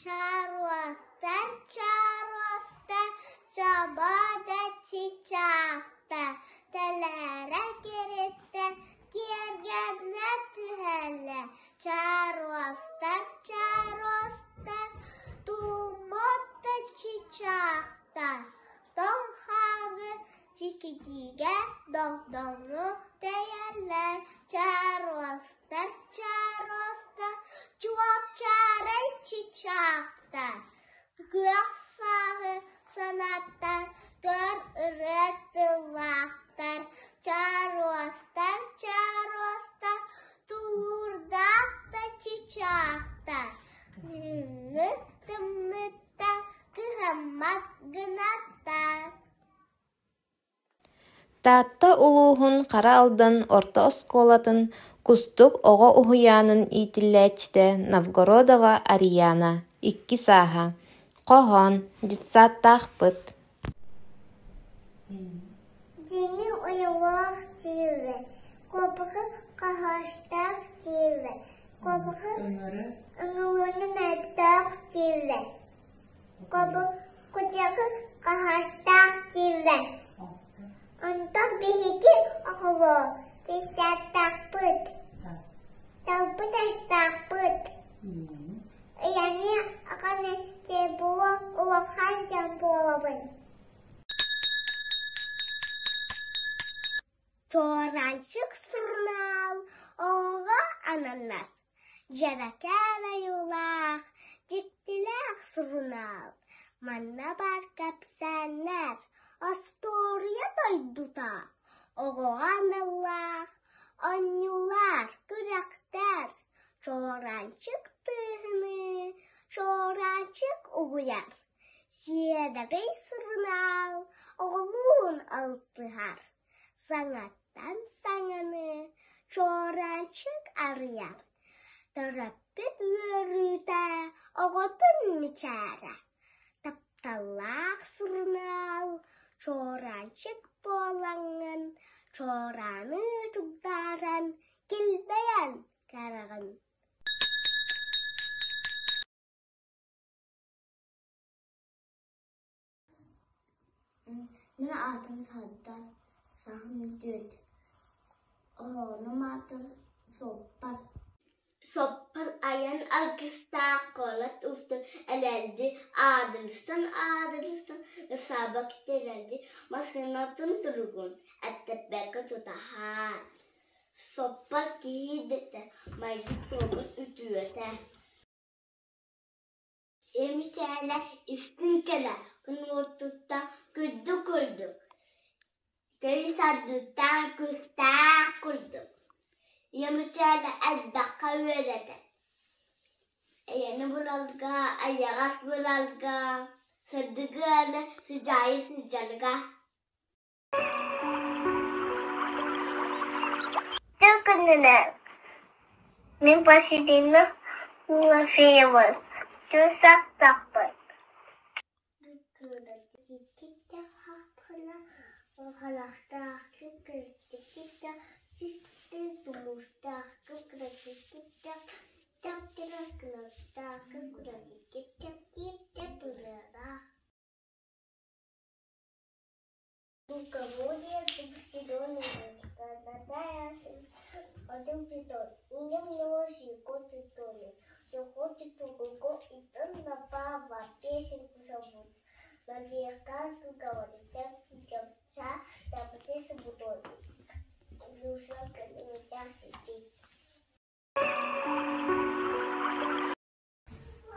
Чаруостар, чаруостар, чобо да чыычаахтар, тэлээрэ кириттэн киэргэнэ түһэллэр. Чаруостар, чаруостар, тууммут да чыычаахтар, тоҥ хааны чикитиигэ догдоҥну тэйэллэр. Чаруостар, чаруостар, чуопчаарай чыычаахтар, күөх сааһы санаттар, көр ырыа тыллаахтар. Чаруостар, чаруостар, тулуурдаах да чыычаахтар, кыһыҥҥы тымныыттан кыһаммат гынаттар. Таатта улууһун Хара Алдан орто оскуолатын «Кустук» оҕо уһуйаанын иитиллээччитэ Новгородова Арияна, 2 сааһа, хоһоон, детсадтаахпыт Дьиҥи уйулаах дииллэр, куобаҕы хаһаастаах дииллэр, куобаҕы ыҥырыыны мөлтөх дииллэр, кутуйаҕы хаһаастаах дииллэр. Онтон биһиги оҕолор десяттаахпыт, талбыт астаахпыт. Ыйаны аҕаны була улахан дьон буолабын. Чуораанчык сурунаал оҕоҕо ананар, дьэрэкээн ойуулаах, дьиктилээх сурунаал. Манна баар кэпсээннэр, остуоруйа дойдута, оҕоҕо аналлаах оонньуулар, күрэхтэр, чуораанчык тыаһыныы, чуораанчык угуйар, Сиэдэрэй сурунаал оҕолуун алтыһар, саҥаттан саҥаны чуораанчык арыйар, төрөппүт үөрүүтэ, оҕотун мичээрэ, тапталлаах сурунаал чуораанчык буолаҥҥын чуорааны чугдааран килбэйэн кэрэҕин. Мин аатым Сардар, сааһым 4. Оһоҕунум аата Суоппар. Суоппар айан аргыстаах куорат устун элээрди аадырыстан аадырыстан ысаабак тирэрди массыынатын туругун эттэрбэккэ тутаһар. Суоппар киһи идэтэ майгы суобас үтүөтэ. Эмсээлэ истиҥ кэлэ күн уотуттан күндү курдук, көй сардыттан күүстээх курдук, Емчээлэ элбэххэ үөрэтэр, эйэни буларга, эйэҕэс буларга, сырдыгы эрэ сыдьаайы сылдьарга. Күнүнэн мин Василина Тимофеева састаахпын.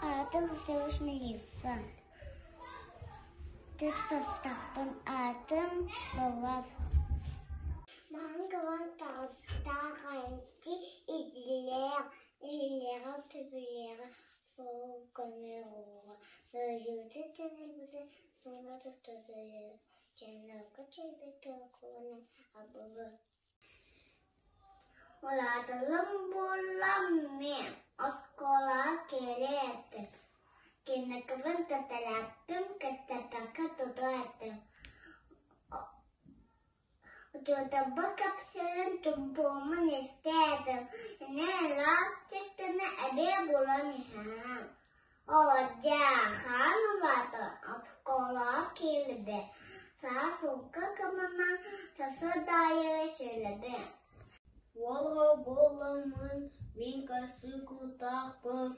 Аатым Сулус Састахпын аатым Болот. Маһын кыбан таҕыстаах айанчы идилээх, иһилээҕэ сөбүлээҕэ суол көмө оҕоҕо сылдьыбыты тэнийбитэ суона тутатыйа чайналга чэйбитэ куона абылы. Улааталым буоллам мин оскуолаҕа киирэ этим. Киникибин тэтэрээппин кэпсэппэккэ тутуо этим. Учууталбыт кэпсиирин чуҥкууммун истэ этим. Ини ыраас дьиктини эбиэ булан иһэм. Дьаахан улаатан оскуолаҕа киирбит, саас ууга кымана сарсыарда аайы сүүрэрэ. Уол оҕо буоламмын, мин көрсүү куттаахпын,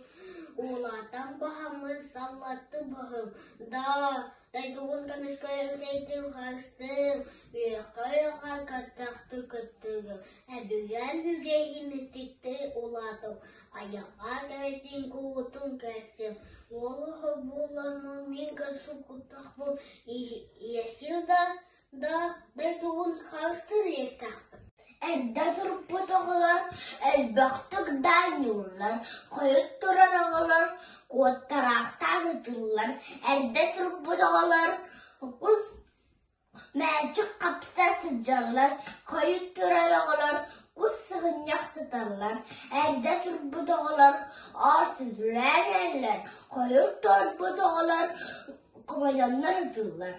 улаатан баһаммын саллатты баһым, даа, дойдубун көмүскэйим сэйтим харыстыым, үөххэ-үөххэ кыттахты кыттыгым, эбигэн үгэһим итиктии улаатым, айаҕа кэбитин куутун кэстим, уол оҕо буоламмын, мин көрсүү куттаахпын, ийэсин да да дойдубун харыстыыр иэстээхпин. Эрдэ турбут оҕолор элбэхтик да оонньууллар, хойут турар оҕолор куоттараахтаан ытыыллар, эрдэ турбут оҕолор кус мээчик хапса сылдьаллар, хойут турар оҕолор кус сыгынньах сыталлар, эрдэ турбут оҕолор оор сүзүлээн эрэллэр, хойут турбут оҕолор хомойоннор ытыыллар.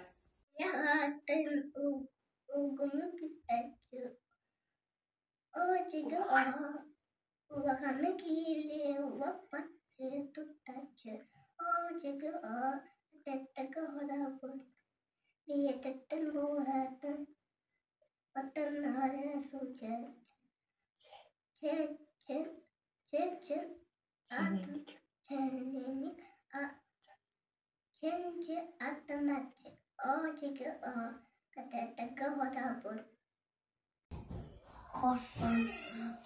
Улаханнык иһиллиир лоппаччы туттаччы, оочугу оо, тэттик оҕолорбут, бэйэтиттэн буолаатын, оттонноро сылдьар, чэ-чэ, чэ-чэ, чээнэник, чэнчи аттаначчы, оочугу оо, тэттик оҕолорбут.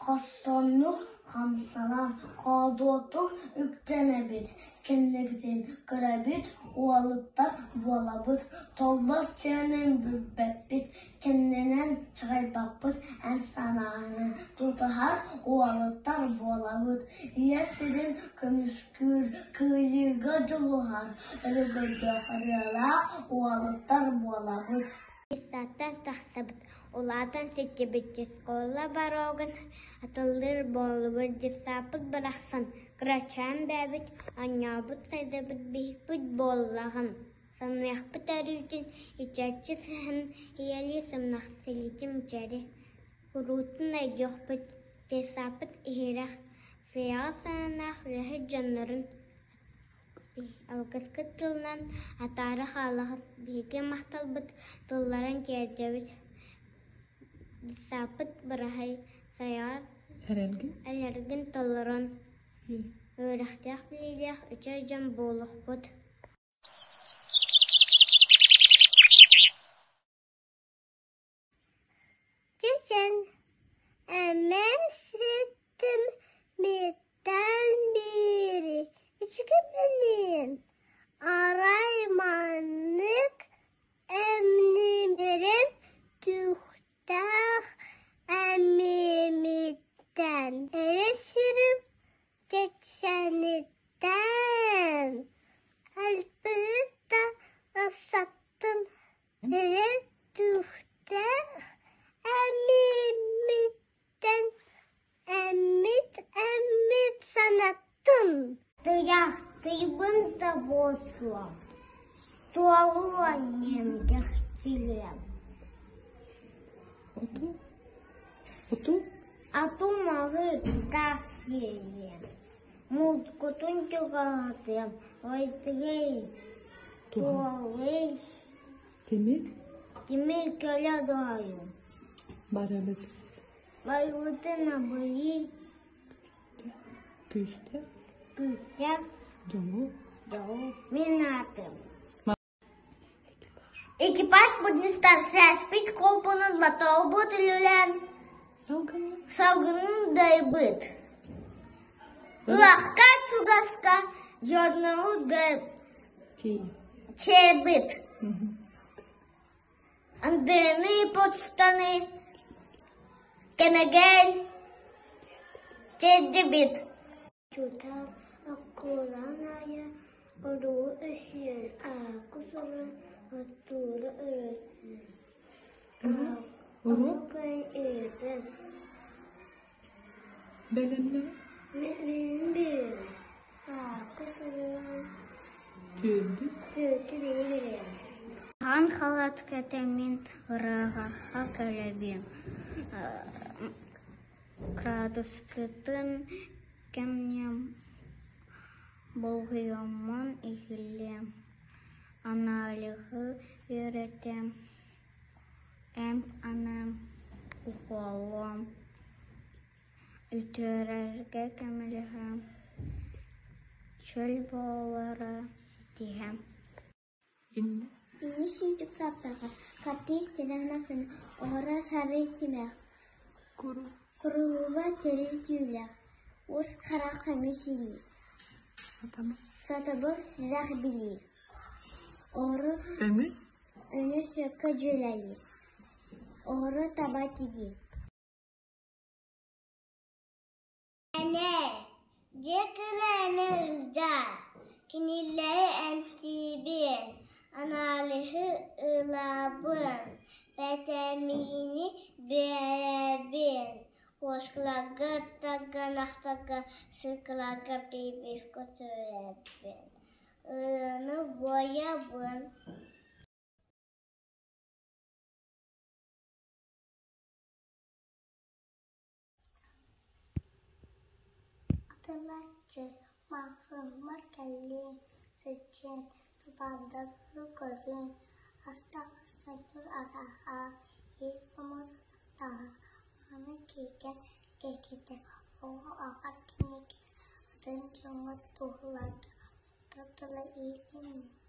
Хорсуннук хамсанар, хоодуотук үктэнэбит, кэннибитин көрөбүт, уолуттар буолабыт, толлор чээнин билбэппит, кэннинэн чаҕыйбаппыт, эн санааны тутуһар уолуттар буолабыт, ийэ сирин көмүскүүр, кыайыыга дьулуһар, өрөгөйдөөх ырыалаах уолуттар буолабыт. Детсадтан тахсабыт, улаатан ситибит, оскуола боруогун атыллыыр буоллубут, детсаппыт барахсан кырачаан бэйэбит оонньообут сайдыбыт биһикпит буоллаҕын, саныахпыт өрүүтүн иччэччи сыһан ийэлии сымнахсилиитин мичээри куруутун өйдүөхпүт, детсаппыт иһирэх, сыйаҕас санаалаах үлэһит дьоннорун Алгыскыт тылынан атаара хаалаҕыт, биһиги махталбыт тылларын тиэрдэбит, сааппыт быраһай сайаҕас элэргин толорон, үөрэхтээх билиилээх үчүгэй дьон буолуохпут. Чэчэн эмэн ситтим миттэн биири ичкиминин арай маннык эмнимирин түүхтээх эмимиттэн эрэ сирим чэчэниттэн альпыт да ысаттын Эрэ түүхтээх эмиимиттэн эммит-эммит санаттын Тыйаахтыйбын да буолуо, туолуо диэн кэхтилиэм Оту? Оту? Ату малы таах сиэриэм, муускутун чугаһатыам, Вайтыгый Туолуй Тимир? Тимир көлө доойум. Барабыт. Барыбытын абырый. Күүстэ. Күүстэ. Дьолу. Дьолу. Мин аатым. Экипаж Буднистан связьпит холбонун моторбут үлүлэн салгынын дайбыт. Ылахка чугаска дьоннору чэбит. Андыны почтаны кэмэгэл тиэрдибит. Чутал аккуолаан аайы оруу өсүйэр, аакы сору оттуура өрөсүйэр. Уруу? Ону ыытын. Бэлэмнээ? Мин биир. Аакы сорунан Түөрдү? түөртү бэйэ берем. Хаан халат кэтэммин ырааҕахха кэлэбин Кыраадыскытын кэмниэм Болҕойоммун иһиллиэм, аналиһы үөрэтиэм, эмп аныам, укуоллуом, үтүөрэргэ көмөлөһүөм, чөл буолары ситиһиэм Инньэ сүүтүк саптарга, хатыы истэнэ анасын, оһоро сарыы тимэх, куруһуба тэрил түүлэх, уус харах көмүс илии, сатабыл сизэх билии, оһоро өҥү сөпкө дьүөрэлиир, оһоро таба тигии Эмэ, дьиэ кыыла эмэ ыалдьар, кинилэри эмтиибин, аналиһы ылабын, битэмиини биэрэбин, куоскаларга, ыттарга, ынахтарга, сылгыларга прививка түһэрэбин, ырыаны буойабын. Атыллааччы маҕаһыыммар кэллиҥ, сылдьыаҥ, табаардары көрүөҥ, астаах-астайдыр арааһа, иһит-хомуос атахтааҕа, мааны киэргэл эгэлгэтэ, оҕо ааҕар кинигэтэ атын дьоҥҥо туһалаата, махтал тыла иһилиннин.